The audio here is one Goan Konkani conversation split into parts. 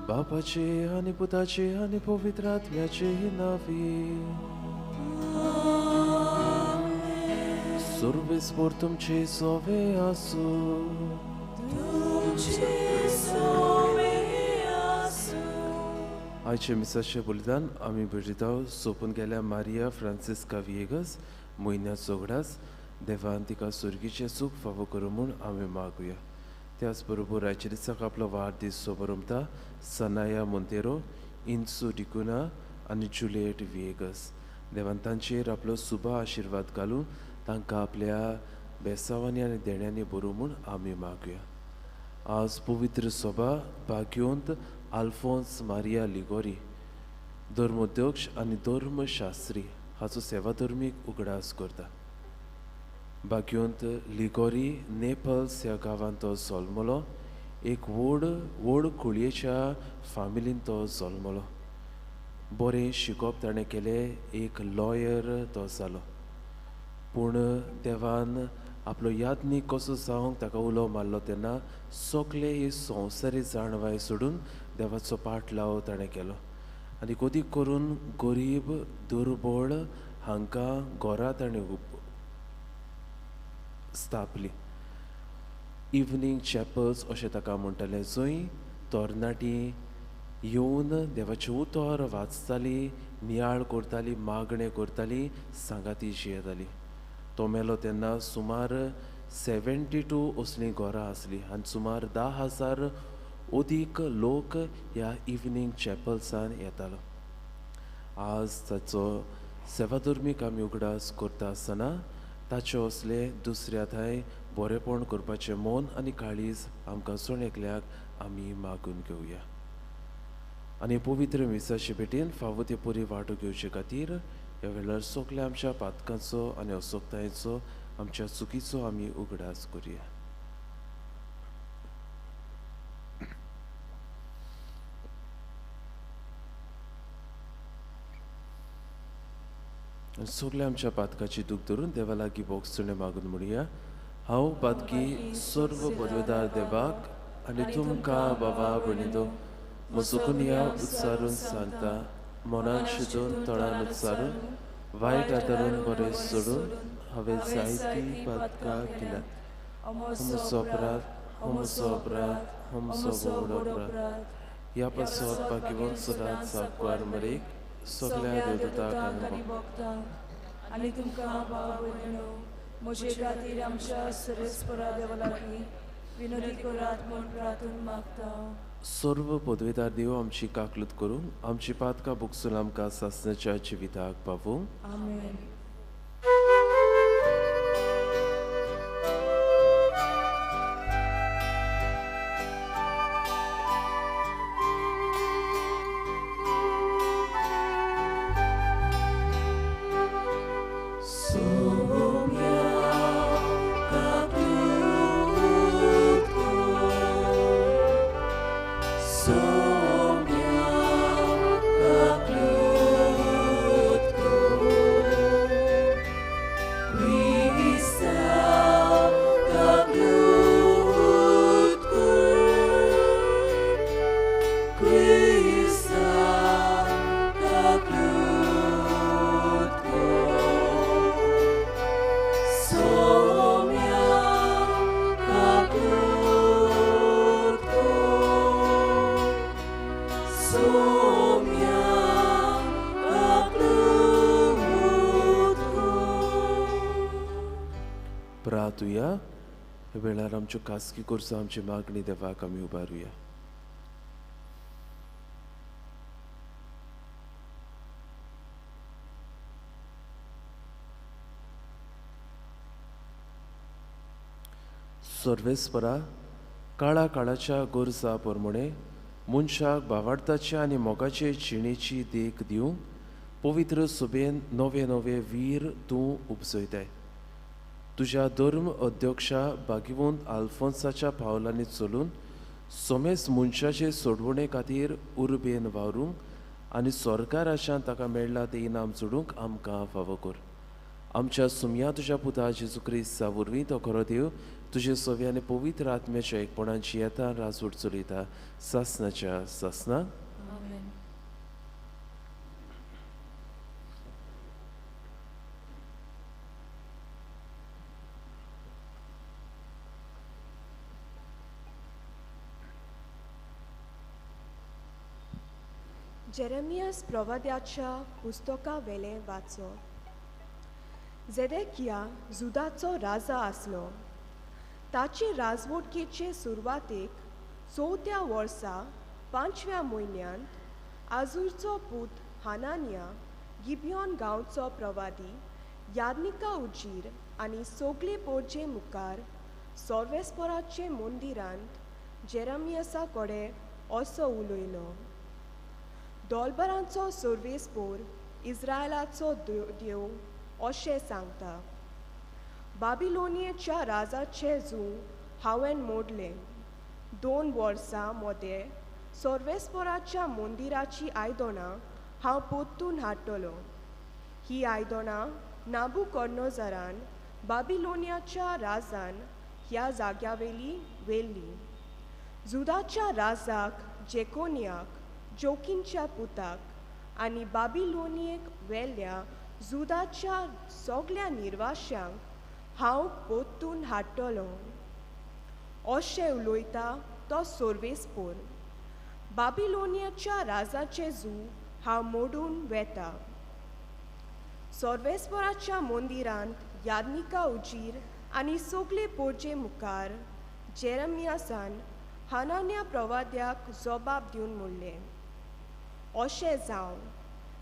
बापाचे आनी पुताचे आनी पवित्र आत्म्याचे नांवी सर्वेस्पर तुमचे सोवे आसूं. आयचे मिसाचे बलिदान आमी भेटयता सोंपून गेल्या मारिया फ्रांसिस्का विएगस म्हयन्या सोगडास देवान तिका सुर्गीचें सूख फावो करूं म्हूण आमी मागुया. त्याच बरोबर आयच्या दिसाक आपलो वाडदीस सोबरमता सनाया मोंतेरो, इन्सू डिकुना आनी जुलियट विएगस. देवान तांचेर आपलो सुबा आशिर्वाद घालून तांकां आपल्या बेसावांनी आनी देण्यांनी बरोवं म्हूण आमी मागुया. आज पवित्र सभा भाग्योंत आल्फोन्स मारिया लिगोरी धर्मोध्यक्ष आनी धर्मशास्त्री हाचो सेवाधर्मीक उगडास करता. भाग्योंत लिगोरी नेपल्स ह्या गांवांत तो जल्मलो. एक व्हड व्हड कुळयेच्या फामिलीन तो जल्मलो. बरें शिकप ताणें केलें, एक लॉयर तो जालो. पूण देवान आपलो यादनीक कसो जावंक ताका उलो मारलो तेन्ना सगळे ही संवसारी जाणवाय सोडून देवाचो पाटलाव ताणें केलो आनी अदीक करून गरीब दुर्बळ हांकां घरा ताणें स्थापली. इवनींग चॅपल्स अशें ताका म्हणटाले, जंय तरणाटीं येवन देवाचें उतर वाचताली, नियाळ करताली, मागणें करताली, सांगाती जियेताली. तो मेलो तेन्ना सुमार 72 असलीं घरां आसलीं आनी सुमार 10,000 अदीक लोक ह्या इवनींग चॅपल्सान येतालो. आज ताचो सेवाधर्मीक आमी उगडास करता आसतना ताचे असले दुसऱ्या थंय बरेपण करपाचें मन आनी काळीज आमकां जण एकल्याक आमी मागून घेवया. आनी पवित्र मिसाचे भेटेन फावो ते परी वांटो घेवचे खातीर ह्या वेळार सगल्या आमच्या पातकांचो आनी असोक्तायेचो आमच्या चुकीचो आमी उगडास करुया. आनी सगल्या आमच्या पातकाची दूख धरून देवा लागीं बोगसुणें मागून म्हणुया. हांव पातकी सर्व पदवेदार देवाक आनी तुमकां बाबा भयणींनो म्हजो गुन्यांव उच्चारून सांगता, मनान शिजून तोंडान उच्चारून वायट आदारून बरें सोडून हांवें जायतीं पातकां केल्यात. म्हजो अपराध, म्हजो अपराध, म्हजो व्हड अपराध. ह्या पासत भाग्यवंत सदांच साकवार मरेक सगल्या देवदूतांक आनी भक्तांक आनी तुमकां भाव भयणींनो म्हजे खातीर आमच्या सर्वेस्परा देवा लागीं विनंती करात म्हूण प्रार्थना मागता. सर्व पदवेदार देव आमची काकलूत करूंक आमची पातकां भोगसून आमकां सासणाच्या जिविताक पावूं. आमेन. Sonia, लातुया. ह्या वेळार आमच्यो खासगी गरजो, आमची मागणी देवाक आमी उबारुया. सर्वेस्परा, काळा काळाच्या गरजा प्रमाणे मनशाक भावार्थाच्या आनी मोगाचे जिणेची देख दिवंक पवित्र सभेन नवे नवे वीर तूं उपजयताय. तुज्या धर्म अध्यक्षा भाग्यवंत आल्फोन्साच्या पावलांनी चलून सोमेस मनशाचे सोडवणे खातीर उर्बेन वावरूंक आनी सरकाराच्यान ताका मेळ्ळा तें इनाम जोडूंक आमकां फावो कर. आमच्या सुमया तुज्या पुता जेजू क्रिस्ता वरवीं तो खरो देव तुजे सवे आनी पवित्र आत्म्याच्या एकपणाची येता राजवट चलयता सासनाच्या सासना. जेरेमियास प्रवाद्याच्या पुस्तका वेलें वाचो. जेदेकिया जुदाचो राजा आसलो. ताचे राजवटकेचे सुरवातेक 4थ्या वर्सा 5व्या म्हयन्यांत आजूरचो पूत हानानिया गिबियोन गांवचो प्रवादी यादनिका उजीर आनी सगळे पोरजे मुखार सर्वेस्पराचे मंदिरांत जेरेमियासा कडेन असो उलयलो. दोलबरांचो सर्वेस्पोर इस्रायलाचो देव अशें सांगता, बाबिलोनियेच्या राजाचें जूं हांवें मोडलें. 2 वर्सां मदें सर्वेस्पराच्या मंदिराचीं आयदनां हांव परतून हाडटलो. ही आयदनां नाबुकदनोजरान बाबिलोनियाच्या राजान ह्या जाग्यावेली व्हेल्ली. जुदाच्या राजाक जेकोनियाक जोकीनच्या पुताक आनी बाबिलोनियेक व्हेल्ल्या जुदाच्या सगळ्या निर्वाश्यांक हांव परतून हाडटलो अशें उलयता तो सर्वेस्पोर. बाबिलोनियाच्या राजाचें जूं हांव मोडून वेता. सर्वेस्पराच्या मंदिरांत यादनिका उजीर आनी सगळे पोरजे मुखार जेरेमियासान हानान्या प्रवाद्याक जबाब दिवन म्हणलें, अशें जावं,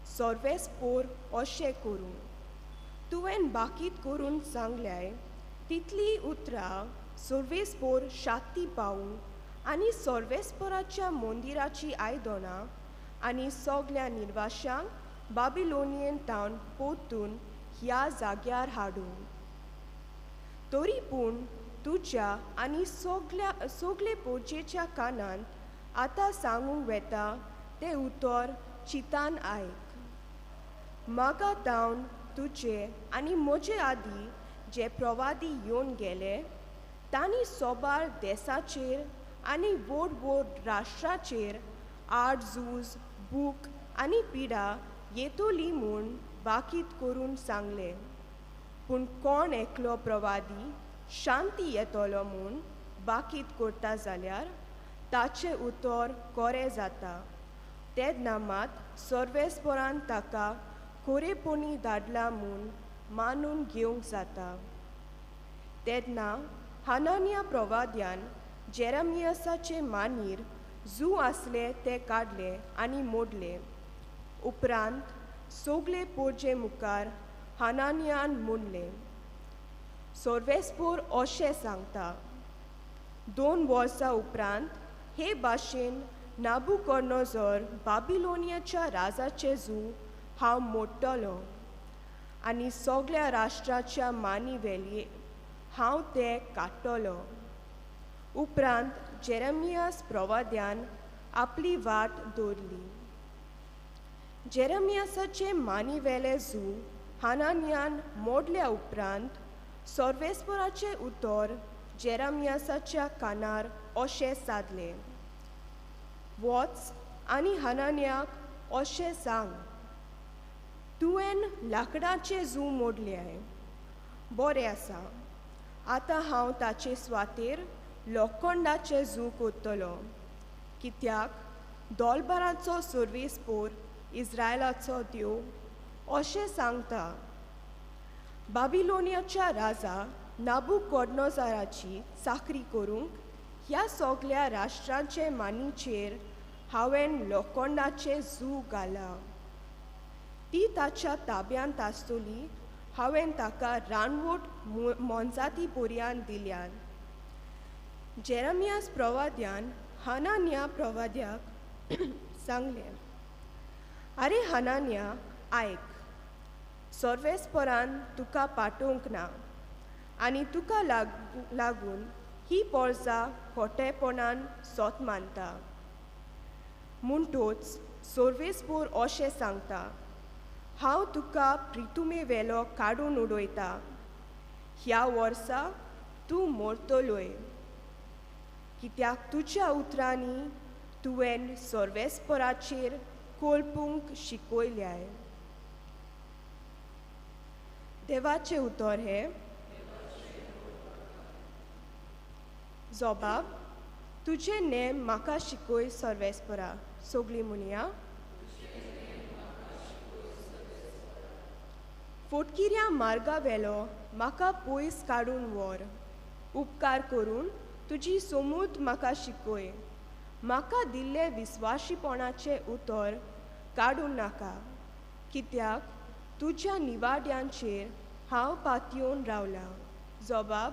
सर्वेस्पोर अशें करूं. तुवें बाकीत करून सांगल्याय तितलीं उतरां सर्वेस्पोर शाती पावूं आनी सर्वेस्पोराच्या मंदिराची आयदनां आनी सगळ्या निर्वाशांक बाबिलोनियेन तावन परतून ह्या जाग्यार हाडूं. तरी पूण तुज्या आनी सगळे पोरजेच्या कानांत आतां सांगूंक वेता तें उतर चिंतान आयक. म्हाका तावन तुजे आनी म्हजे आदीं जे प्रवादी येवन गेले तांणी सोबार देसाचेर आनी व्हड व्हड राष्ट्राचेर आड झूज, भूक आनी पिडा येतली म्हूण बाकीत करून सांगलें. पूण कोण एकलो प्रवादी शांती येतलो म्हूण बाकीत करता जाल्यार ताचें उतर कोरें जाता. तेन्ना मात सर्वेस्परान ताका खरेपणी धाडला म्हूण मानून घेवंक जाता. तेन्ना हानानिया प्रवाद्यान जेरेमियासाचे मानीर जूं आसले ते काडले आनी मोडले. उपरांत सगळे पोरजे मुखार हानानियान म्हणलें, सर्वेस्पोर अशें सांगता, 2 वर्सां उपरांत हे भाशेन नाबुकदनोजर बाबिलोनियाच्या राजाचें जूं हांव मोडटलो आनी सगळ्या राष्ट्राच्या मानी वेली हांव तें काडटलो. उपरांत जेरेमियास प्रवाद्यान आपली वाट दवरली. जेरेमियासाचे मानी वेले जूं हानानियान मोडल्या उपरांत सर्वेस्पराचें उतर जेरेमियासाच्या कानार अशें सादलें, वच आनी हानानियाक अशें सांग, तुवें लांकडाचें जूं मोडलें, बरें आसा, आतां हांव ताचे सुवातेर लोखंडाचें जूं करतलो, कित्याक दोलबराचो सर्वेस्पोर इस्रायलाचो देव अशें सांगता, बाबिलोनियाच्या राजा नाबुकोडनोझराची चाकरी करूंक ह्या सगल्या राष्ट्रांचे मानीचेर हांवें लोखंडाचें जू घालां. ती ताच्या ताब्यांत आसतली. हांवें ताका रानवट मोनजाती पर्यान दिल्यान. जेरमियास प्रवाद्यान हनान्या प्रवाद्याक सांगलें, आरे हनान्या, आयक. सर्वेस्परान तुका पाठोवंक ना आनी तुका लागून ही पोरसा खोटेपणान सोत मानता. म्हणटोच सर्वेस्पोर अशें सांगता, हांव तुका प्रितुमे वेलो काडून उडयता. ह्या वर्सा तूं मरतलोय, कित्याक तुज्या उतरांनी तुवें सर्वेस्पराचेर कोलपूंक शिकयल्याय. देवाचें उतर हें. जोबाब, तुजें नेम म्हाका शिकय सर्वेस्परा. सगळीं म्हणया. फोटकिऱ्या मार्गा वेलो म्हाका पयस काडून व्हर. उपकार करून तुजी सोमूत म्हाका शिकय. म्हाका दिल्लें विस्वाशीपणाचें उतर काडूं नाका, कित्याक तुज्या निवाड्यांचेर हांव पातयेवन रावलां. जबाब,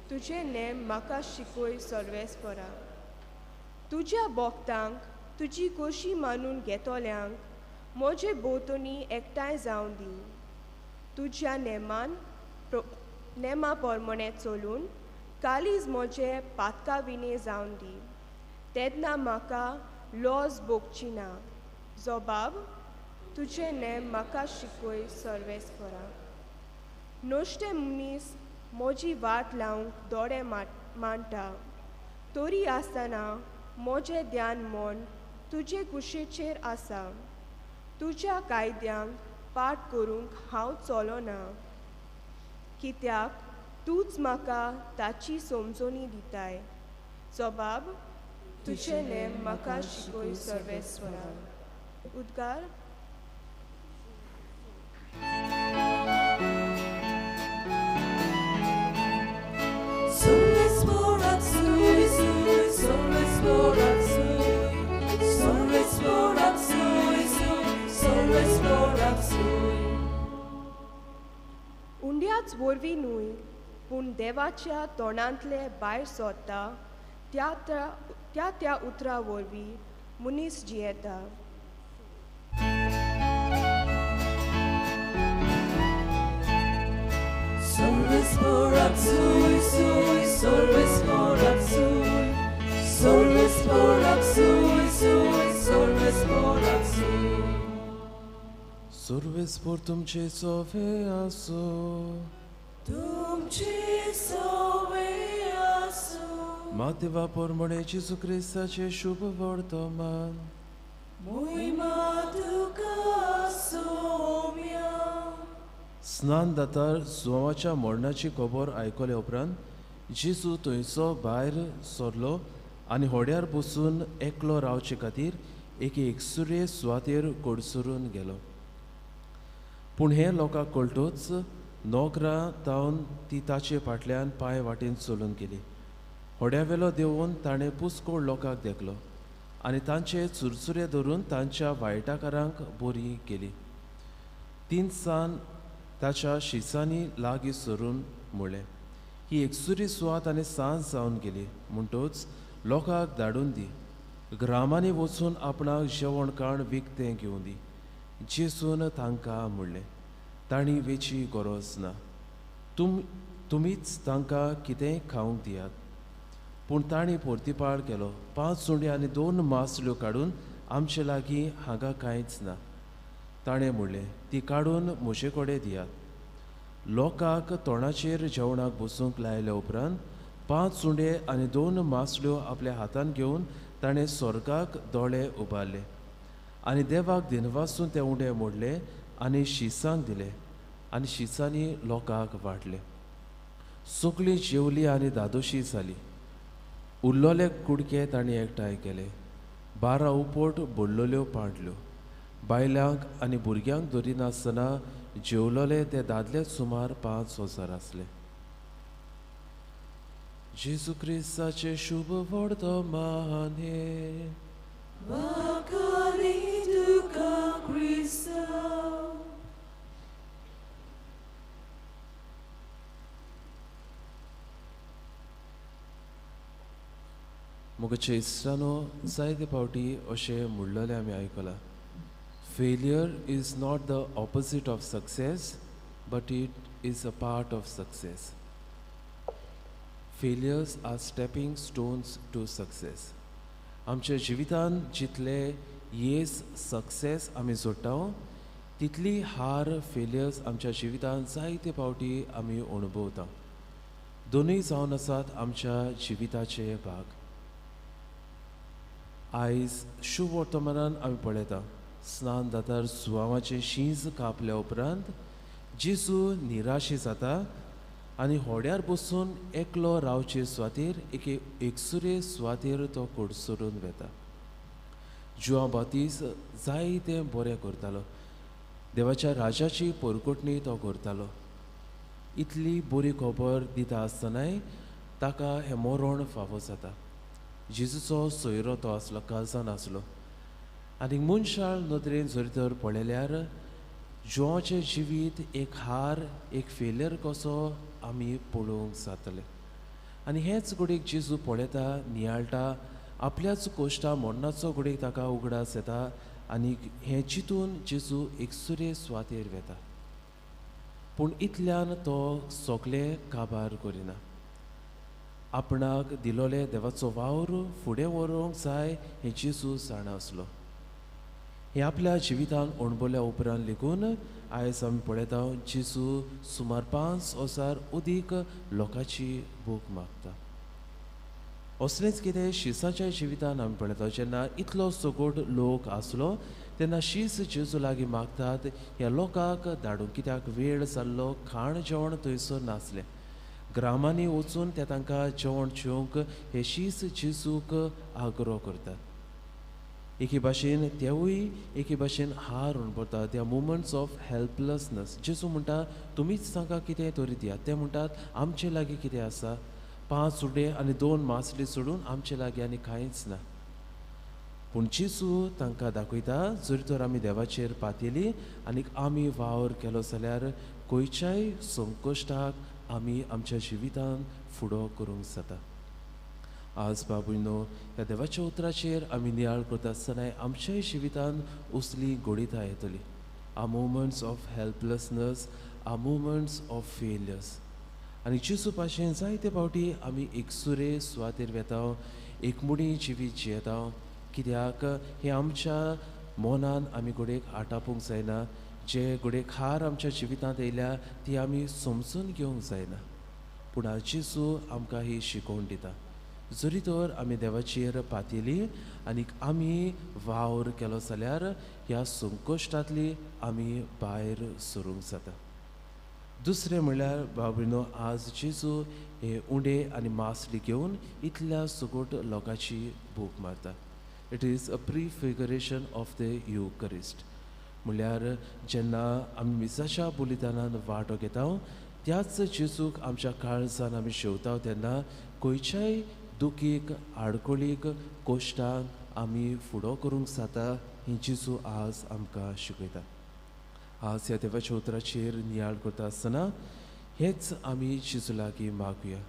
तुजें नेम म्हाका शिकय सर्वेस्परा. तुज्या भक्तांक तुजी खोशी मानून घेतल्यांक म्हजे भोंवतणी एकठांय जावं दी. तुज्या नेमा प्रमाणें चलून कालीज म्हजें पातका विणे जावन दी. तेन्ना म्हाका लॉज भोगची ना. जबाब, तुजें नेम म्हाका शिकय सर्वेस्परा. नश्टे मनीस म्हजी वाट लावंक दोळे मांडटा, तरी आसतना म्हजें ध्यान मन तुजे कुशीचेर आसा. तुज्या कायद्यांक पाठ करूंक हांव चलोना, कित्याक तूंच म्हाका ताची समजणी दिताय. जबाब, तुजें नेम म्हाका शिकय सर्वेस्परा. उद्गार. उंड्याच वरवीं न्हय, पूण देवाच्या तोंडांतले भायर सोदता त्या त्या त्या उतरा वरवीं मनीस जियेता. सर्वेस्पोर तुमचे सोवे आसो. तुमचे सोवे आसो. मातेवा परमणे जेजू क्रिस्ताचें शुभ वर्तमान. मोहिमा तुका सोम्या. स्नान दातार जुवाच्या मरणाची खबर आयकले उपरांत जेजू थंयचो भायर सरलो आनी होड्यार बसून एकलो रावचे खातीर एके एकसुरे सुवातेर कडसरून गेलो. पूण हें लोकांक कळटूच नोकरां तावन ती ताचे फाटल्यान पांय वाटेन चलून गेली. होड्यावेलो देंवून ताणें पुस्कोळ लोकांक देखलो आनी तांचे चुरचुरे धरून तांच्या वायटाकारांक बरी केली. तिनसान ताच्या शिसांनी लागीं सरून म्हणलें, ही एकसुरी सुवात आनी सांज जावन गेली, म्हणटूच लोकांक धाडून दी. ग्रामांनी वचून आपणाक जेवण खाण विकतें घेवन दी. जेजून तांकां म्हणलें, तांणी वेची गरज ना, तुमीच तांकां कितेंय खावंक दियात. पूण तांणी पोर्तिपाळ केलो, 5 उंडे आनी 2 मासल्यो काडून आमचे लागीं हांगा कांयच ना. ताणें म्हणलें, ती काडून म्हजे कडेन दियात. लोकांक तोंडाचेर जेवणाक बसूंक लायल्या उपरांत 5 उंडे आनी 2 मासल्यो आपल्या हातान घेवन ताणें स्वर्गाक दोळे उबारले आनी देवाक दिनवासून ते उंडे मोडले आनी शिसांक दिले आनी शिसांनी लोकांक वांटले. सगळीं जेवली आनी धादोशी जाली. उरलोले कुडके तांणी एकठांय केले. 12 उपट भरलेल्यो पांटल्यो. बायलांक आनी भुरग्यांक धरिनासतना जेवलोले ते दादले सुमार 5000 आसले. जेजू क्रिस्ताचें शुभ वर्तमान हें. वाखाली तुका क्रिस्तांव. मोगाच्या इश्टानो, जायते फावटी अशें म्हणलेलें आमी आयकलां, failure is not the opposite of success but it is a part of success. Failures are stepping stones to success. आमच्या जिवितांत जितले येस सक्सेस आमी जोडटा तितली हार फेलियर्स आमच्या जिवितांत जायते फावटी आमी अणभवता. दोनूय जावन आसात आमच्या जिविताचे भाग. आयज शुभ वर्तमानान आमी पळयता, स्नान जातार जुवांवाचें शींज कापल्या उपरांत जेजू निराशी जाता आनी होड्यार बसून एकलो रावचे सुवातेर एके एकसुरे सुवातेर तो कडसरून वेता. जुवांव बातीस जायतें बरें करतालो, देवाच्या राजाची परकोटणी तो करतालो. इतली बरी खबर दिता आसतनाय ताका हें मरण फावो जाता. जेजूचो सोयरो तो आसलो, काळजान आसलो. आनी मनशाळ नदरेन जरी तर पळयल्यार जुवांचें जिवीत एक हार, एक फेलियर कसो आमी पळोवंक जातलें. आनी हेच घडयेक जेजू पळयता, नियाळटा, आपल्याच कोश्टा मरणाचो घडयेक ताका उगडास येता आनी हें चिंतून जेजू एकसुरे सुवातेर वेता. पूण इतल्यान तो सगळें काबार करिना. आपणाक दिलोले देवाचो वावर फुडें व्हरूंक जाय हें जेजू जाणा आसलो. हें आपल्या जिवितान अणभवल्या उपरांत लेगून आयज आमी पळयता जेजू सुमार 5000 अदीक लोकांची भूक मागता. असलेंच कितें शिसाच्या जिवितान आमी पळयता, जेन्ना इतलो सगोट लोक आसलो तेन्ना शीस जेजू लागीं मागतात ह्या लोकांक धाडूंक, कित्याक वेळ जाल्लो, खाण जेवण थंयसर नासलें. ग्रामांनी वचून ते तांकां जेवण जेवंक हे शीस जेजूक आग्रो करतात. एके भाशेन तेवूय एके भाशेन हार अणभवता, त्या मुवमेंट्स ऑफ हेल्पलसनस. जेजू म्हणटा तुमीच तांकां कितें तरी दियात. ते म्हणटात आमचे लागीं कितें आसा, 5 उडे आनी 2 मासली सोडून आमचे लागीं आनी कांयच ना. पूण जेजू तांकां दाखयता जरी तर आमी देवाचेर पातयली आनी आमी वावर केलो जाल्यार खंयच्याय संकश्टाक आमी आमच्या जिवितान फुडो करूंक जाता. आज बाबूयनो, ह्या देवाच्या उतराचेर आमी नियाळ करता आसतनाय आमच्याय जिवितान असली घडितां येतली. Our moments of helplessness, our moments of failures. आनी जेजू भाशेन जायते फावटी आमी एकसुरे सुवातेर वेता, एकमुडी जिवीत जियेता, कित्याक हें आमच्या मनान आमी घडयेक आटापूंक जायना. जे घडयेक हार आमच्या जिवितांत येयल्या ती आमी समजून घेवंक जायना. पूण आज जेजू आमकां ही शिकोवण दिता, जरी तर आमी देवाचेर पातयली आनी आमी वावर केलो जाल्यार ह्या संकश्टांतली आमी भायर सरूंक जाता. दुसरें म्हणल्यार बाबीनो, आज जेजू हे उंडे आनी मासली घेवन इतल्या सगट लोकांची भूक मारता. It is a prefiguration of the Eucharist. म्हणल्यार जेन्ना आमी मिसाच्या बलिदानान वांटो घेता त्याच जेजूक आमच्या काळजान आमी शेवता तेन्ना खंयच्याय दुखीक, आडखळीक, कोश्टांक आमी फुडो करूंक जाता हें जेजू आज आमकां शिकयता. आज ह्या देवाच्या उतराचेर नियाळ करता आसतना हेंच आमी जेजू लागीं मागुया.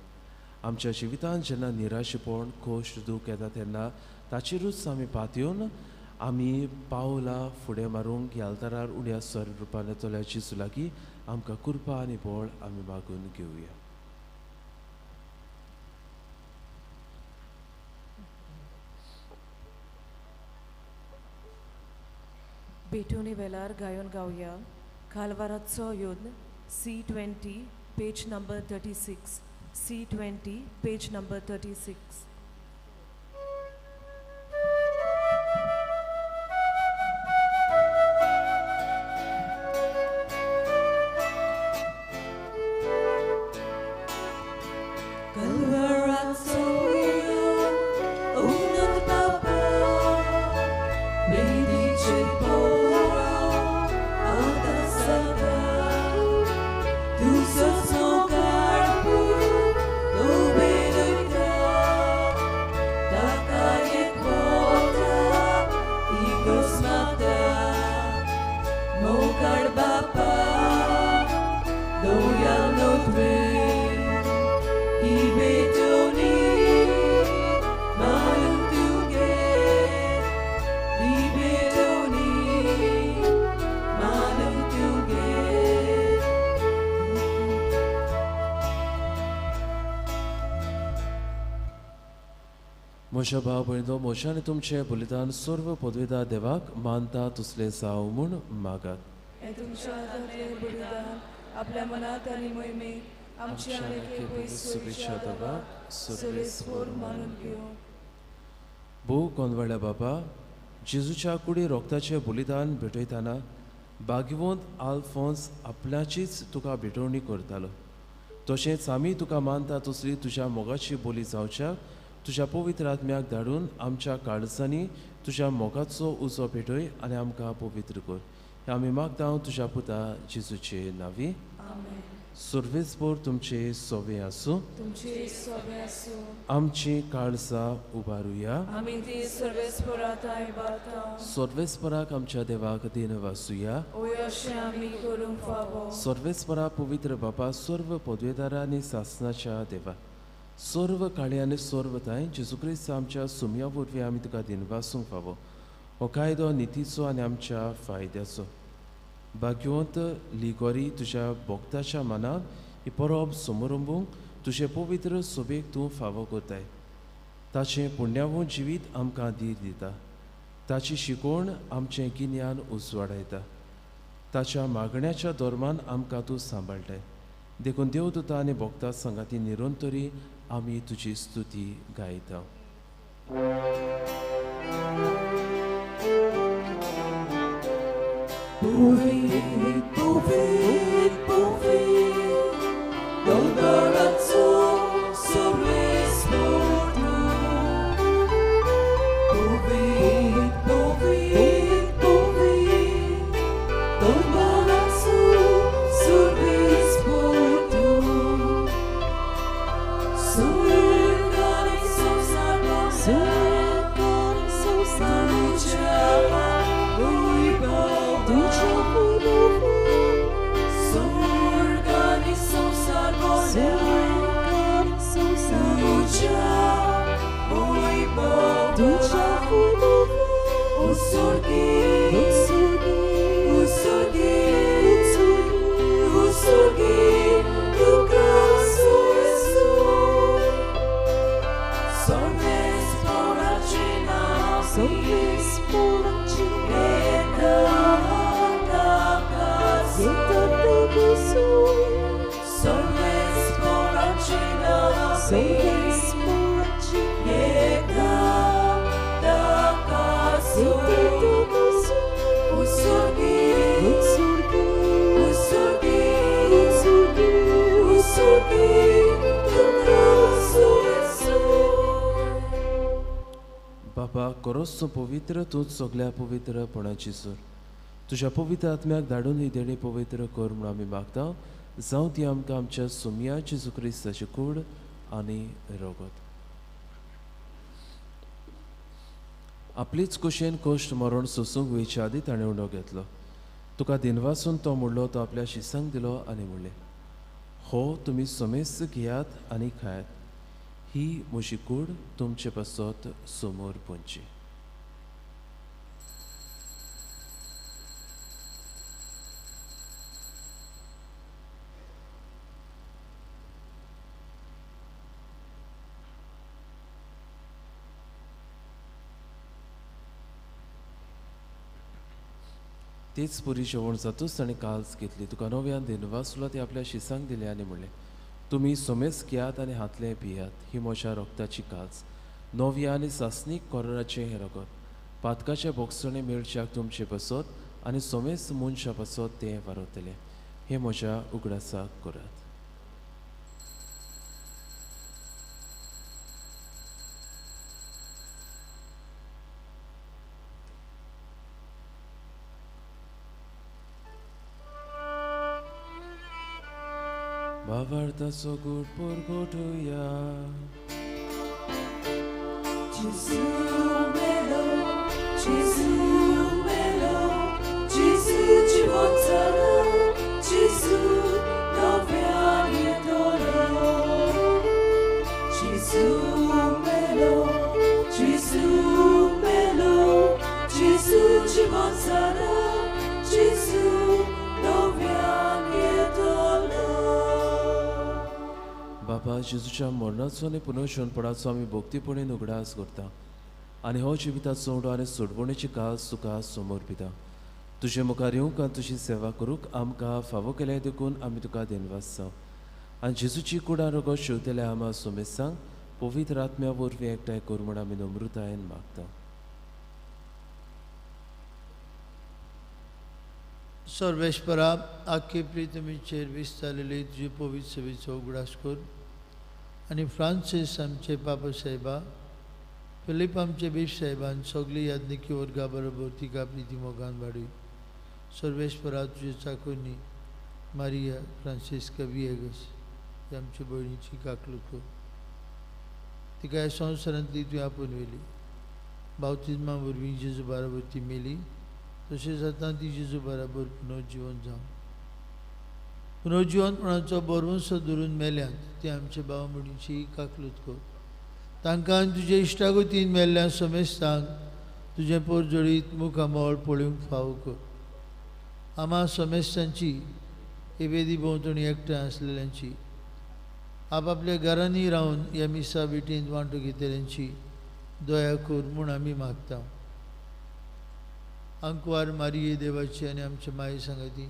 आमच्या जिवितांत जेन्ना निराशेपण, खोश, दूख येता तेन्ना ताचेरूच आमी पातयेवन आमी पावलां फुडें मारूंक ह्या आल्तारार उण्या स्वर रुपान येतल्या जेजू लागीं आमकां कृपा आनी बळ आमी मागून घेवया. भेटवणी वेळार गायन गावया कालवाराचो युद्ध C20 page number 36. C20 page number 36. Tu sos no carpu, tu म्हज्या भाव भयणो म्हज्या आनी तुमचें बलिदान सर्व पदवेदार देवाक मानता तुसलें जावं म्हूण मागात. हें तुमच्या हातांतलें बलिदान आपल्या मनात आनी मोहिमेक आमच्या आनी शुभेच्छा देवाक सर्वेस्पोर मानून घेवं. भोव कोनवाड्या बाबा, जेजूच्या कुडी रोगताचें बलिदान भेटयतना भाग्यवंत आल्फोन्स आपल्याचीच तुका भेटवणी करतालो. तशेंच आमी तुका मानता तसली तुज्या मोगाची बोली जावच्याक तुज्या पवित्र आत्म्याक धाडून आमच्या काळजांनी तुज्या मोगाचो उजो पेटय आनी आमकां पवित्र कर. हें आमी मागता तुज्या पुता जेजूचे नांवी. सर्वेस्पोर तुमचे सोवे आसूं. तुमचे सोवे आसूं. आमची काळजां उबारुया. आमी ती सर्वेस्पोरा थंय उबारता. सर्वेस्पोराक आमच्या देवाक दिन वासुया. ओय अशें आमी करूंक फावो. सर्वेस्पोरा पवित्र बापा, सर्व पदवेदारा आनी सासनाच्या देवा, सर्व काळी आनी सर्व थांय जेजू क्रिस्त आमच्या सुमया वरवीं आमी तुका दिनवासूंक फावो. हो कायदो नितीचो आनी आमच्या फायद्याचो. भाग्यवंत लिगोरी तुज्या भक्ताच्या मनाक ही परब समरंबूंक तुजे पवित्र सोबेक तूं फावो करताय. ताचें पुण्यावून जिवीत आमकां धीर दिता. ताची शिकवण आमचें गिन्यान उजवाडायता. ताच्या मागण्याच्या धर्मान आमकां तूं सांबाळटाय. देखून देवदूता आनी भक्ता संगाती निरंतरी आमी तुजी स्तुती गायता. Povit, povit, povit, dolgoracu सर्वेस्पोर तूं. Povit, povit, povit, dolgoracu सर्वेस्पोर तूं. Surgani संसार तुझ्या बापा, करोस तूं पवित्र, तूंच सगल्या पवित्रपणाची सूर. तुज्या पवित्र आत्म्याक धाडून ही देणी पवित्र कर म्हूण आमी मागता. जावं ती आमकां आमच्या सुमया जेजू क्रिस्ताची कूड आनी रगत. आपलीच कुशेन कश्ट मरण सोसूंक वयच्या आदी ताणें उणो घेतलो. तुका दिनवासून तो म्हणलो, तो आपल्या शिसांक दिलो आनी म्हणलें, हो तुमी समेस्त घेयात आनी खायात. ही म्हजी कूड तुमचे पासत समोर पोंची. तेच पुरी जेवण जातूच ताणें काल्स घेतली. तुका नव्यान दिनवासलो ती आपल्या शिसांक दिली आनी म्हणलें, तुमी सोमेस घेयात आनी हातलें पियात. ही म्हज्या रोगताची काल्स, नव्या आनी सासणीक कोराचें हें रगत. पातकाचें भोगसणें मेळच्याक तुमचे पासत आनी सोमेस मनशा पासत तें वारवतलें. हें म्हज्या उगडासाक करात. भावार्थाचो गूट परगटुया. Gesù melo, Gesù melo, Gesù ci voltarà, Gesù dove aiutolo. Gesù melo, Gesù melo, Gesù ci voltarà, Gesù dove aiutolo. बाबा जेजूच्या मरणाचो आनी पुनर्जिवनपणाचो आमी भक्तीपणेन उगडास करता आनी हो जिविताचो उडो आनी सोडवणेची कास तुका समर्पिता. तुजे मुखार येवंक आनी तुजी सेवा करूंक आमकां फावो केल्या देखून आमी तुका दिनवासता आनी जेजूची कुडां रगत शिंवतल्या आमा सोमेसांक पवित्र आत्म्या वरवीं एकठांय कर म्हूण आमी नम्रतायेन मागता. सर्वेश्वरा, आख्खे प्रितमीचेर विस्तारलेली तुजी पवित्र सेवेचो उगडास कर आनी फ्रांसीस आमचे पापा साहेबा, फिलीप आमचे बीफ साहेबान सगळी याज्ञिकी वर्गा बरोबर तिका प्रिती मोगान वाडय. सर्वेश्वरा, तुजे चाकोनी मारिया फ्रांसिस्का विएगस ही आमचे भयणीची काकलूत कर. तिका ह्या संवसारांतली तुवें आपोवन व्हेली. बावतिज्मा वरवीं जेजू बराबर ती मेली, तशेंच आतां ती जेजू बराबर पुनर्जिवन जावं. पुनर्जिवनपणाचो बरवंसो धरून मेल्यांत ती आमच्या भाव भयणीची काकलूत कर. तांकां तुजे इश्टागतीन मेल्ल्या समेस्तांक तुजें पोरजोळीत मुखामळ पळोवंक फावो कर. आमा समेस्तांची हे वेदी भोंवतणी एकठांय आसलेल्यांची, आपापल्या घरांनी रावन ह्या मिसा भेटींत वांटो घेतल्यांची दया कर म्हूण आमी मागता. आंकवार मारिये देवाची आनी आमचे माये सांगाती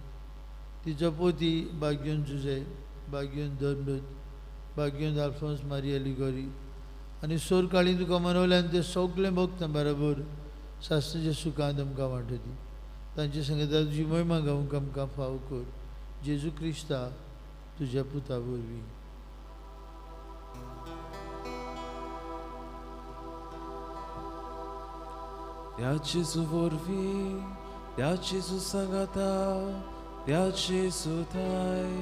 तिचो पोती बाग्योन जुजे, बाग्योन धर्मदूत, बाग्योन आल्फोन्स मारिया लिगोरी आनी सोरकाळी तुका मनवल्यान ते सगळे भक्तां बरोबर शास्त्राच्या सुखांत आमकां वांटो दी. तांचे सांगता तुजी मोहिमा गावंक आमकां फावो कर. जेजू क्रिस्ता तुज्या पुता वरवीं. त्या जेजू वरवीं, त्या जेजू सांगाता, त्या जेजू थाय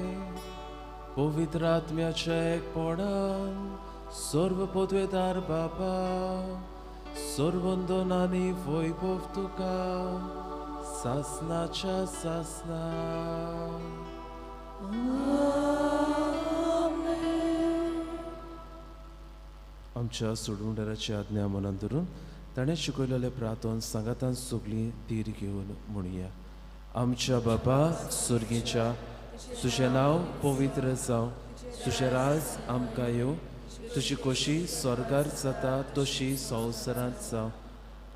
पवित्र आत्म्याच्या एकपणान सर्व पदवेदार बापा, सर्वंदन आनी वैभव तुका सासनाच्या सासना. आमच्या सोडवणदाराची आज्ञा मनान धरून ताणें शिकयलेलें प्रार्थन सांगातान सगळीं धीर घेवन म्हणुया. आमच्या बापा सुर्गीच्या, तुजें नांव पवित्र जावं, तुजें राज आमकां येवं, तुजी खोशी स्वर्गार जाता तशी संवसारांत जावं.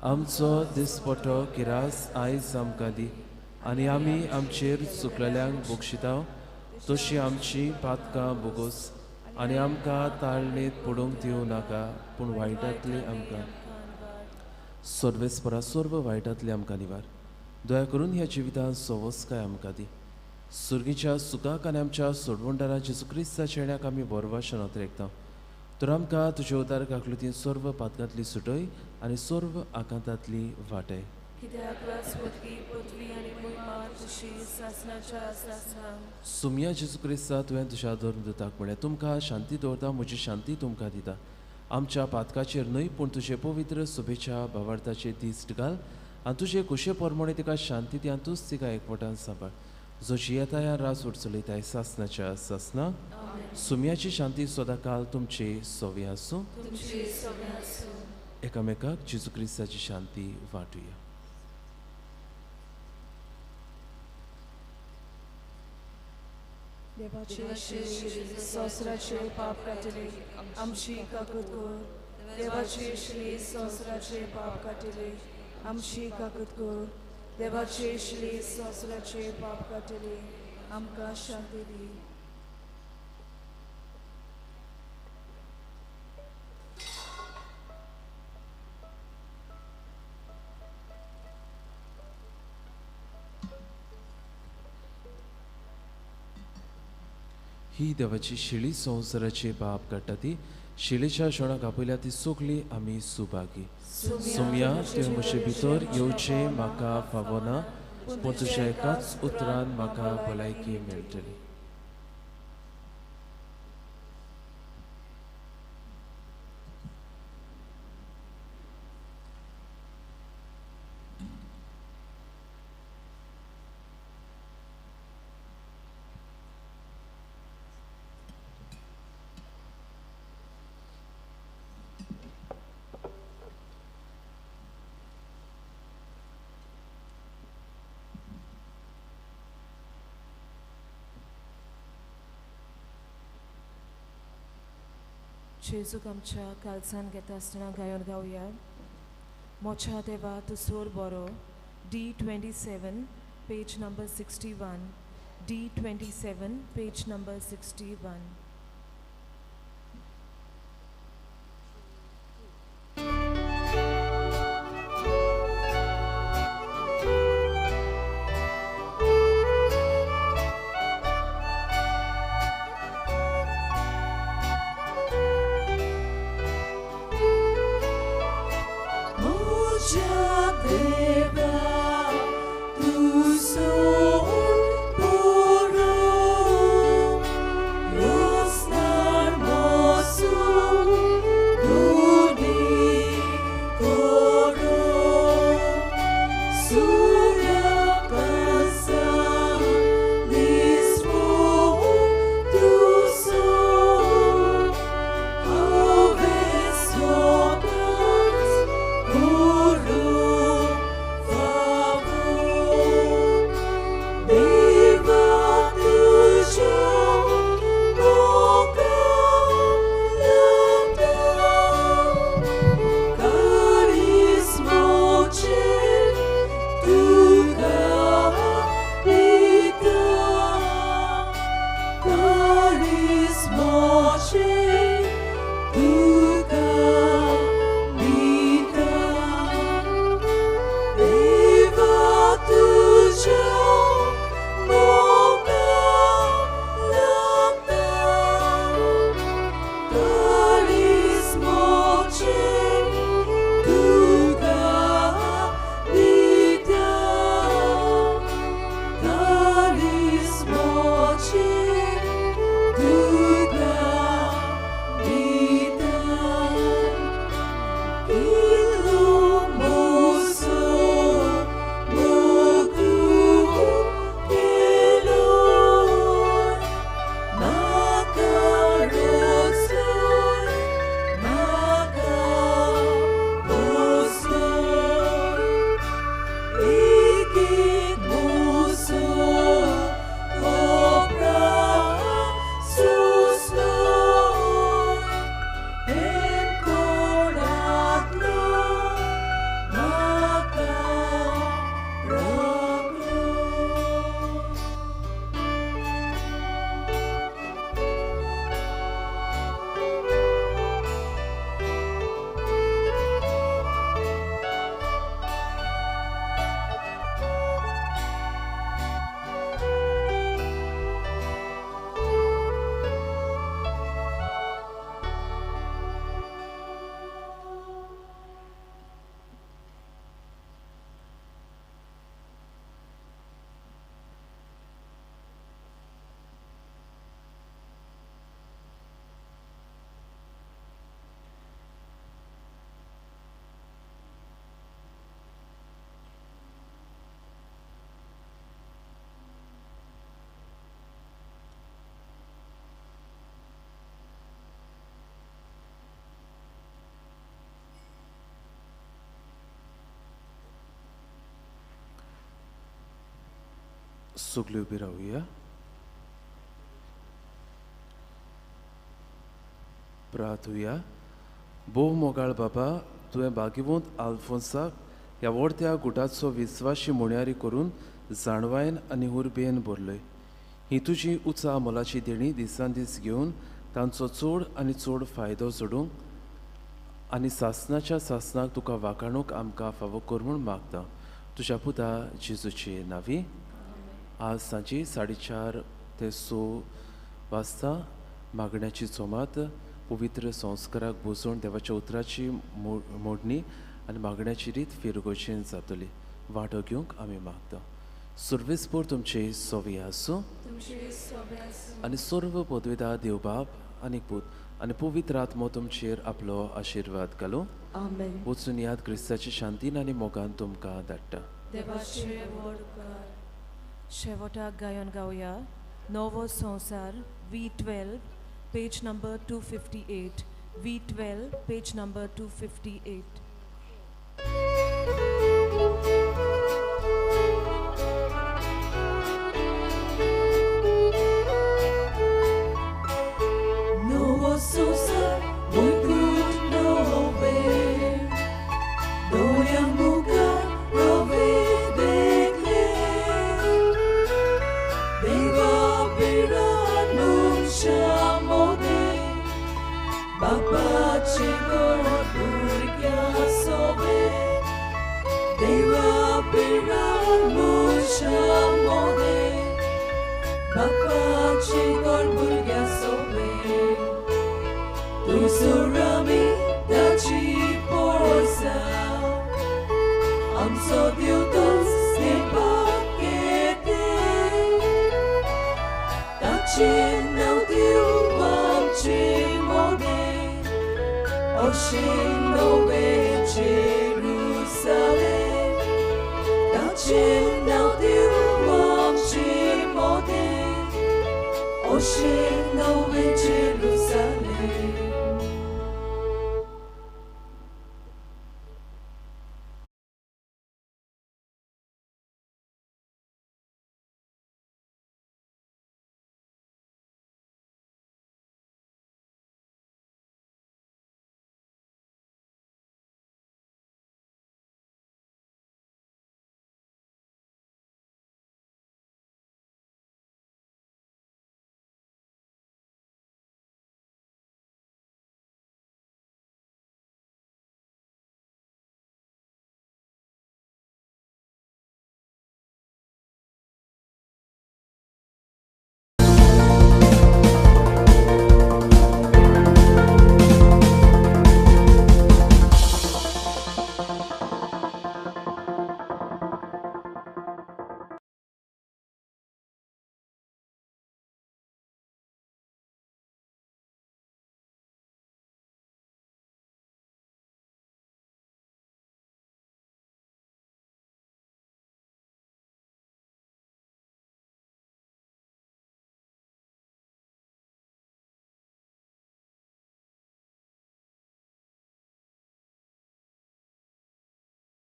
आमचो दिसपटो किरास आयज आमकां दी आनी आमी आमचेर चुकलेल्यांक बक्षिता तशी आमची पातकां बोगोस आनी आमकां ताळणेंत पडूंक दिवं नाका, पूण वायटांतली आमकां सर्वेस्परा सर्व वायटांतली आमकां निवार. दया करून ह्या जिवितांत सवस्काय आमकां दी. सुर्गीच्या सुखाक आनी आमच्या सोडवणदारा जेजू क्रिस्ताच्या येण्याक आमी बरवाशन अतरेकता. तर आमकां तुजे उदार काकलुतीन सर्व पातकांतली सुटय आनी सर्व आकांतांतली वाटय. सुमया जेजू क्रिस्ता, तुवें तुज्या धर्मदूताक म्हळें, तुमकां शांती दवरता, म्हजी शांती तुमकां दिता. आमच्या पातकाचेर न्हय पूण तुजे पवित्र शुभेच्छा भावार्थाचेर दिश्ट घाल आनी तुजे कुशे प्रमाणे तिका शांती दी आनी तूंच तिका एकवटान सांबाळ. जो जियेताय राज उरचलयताय सासनाच्या सासना. सुम्याची शांती सदांकाल तुमची सवी आसूं. एकामेकाक जेजू क्रिस्ताची शांती वांटुया. देवाचे श्री संवसाराचे पाप काडटले आमची काकूत कर. देवाचे श्री संवसाराचे पाप काडटले आमची काकूत कर. देवाचे श्री संवसाराचे पाप काडटले आमकां शांती दी. ही देवाची शिळी संवसाराचे बाप काडटा ती शिळेच्या शोणाक आपयल्या ती सगळी आमी सुभागी. सुमया, तुवें म्हजे भितर येवचें म्हाका फावना, पूण तुज्या एकाच उतरान म्हाका भलायकी मेळटली. जेजूक आमच्या कालसान घेता आसतना गायन गावया मोच्या देवा तूं सोर बरो. D27 page number 61. D27 page number 61. सगळी उबी रावया. प्रार्थुया. भोव मोगाळ बाबा, तुवें भाग्यवंत आल्फोन्साक ह्या व्हडत्या गुटाचो विस्वाशी म्हणयारी करून जाणवायन आनी उर्बेन भरलय. ही तुजी उंचा मोलाची देणी दिसान दीस घेवन तांचो चड आनी चड फायदो जोडूंक आनी सासनाच्या सासनाक तुका वाखाणूंक आमकां फावो कर म्हूण मागता. तुज्या पुता जेजूचे नांवी. आज सांजे 4:30 ते 6 वाजता मागण्याची चोमात पवित्र संस्काराक बसोवन देवाच्या उतराची मोडणी आनी मागण्याची रीत फिरगोचेन जातली. वांटो घेवंक आमी मागता. सर्वेस्पोर तुमचे सोवी आसूं आनी सर्व पदवेदार देवबाप आनी पूत आनी पवित्र आत्मो तुमचेर आपलो आशिर्वाद घालूं. वचून याद क्रिस्ताची शांतीन आनी मोगान तुमकां धाडटा. शेवटाक गायन गावया नवो संवसार V12 page number 258. V12 page number 258. Novo संसार देवतूच नेपाकेते ताचें नांव दिवं आमचे मोदें अशें नवें जेरुसालेम ताचें नांव दिवं आमचे मोदें अशें नवें जेरुसालेम.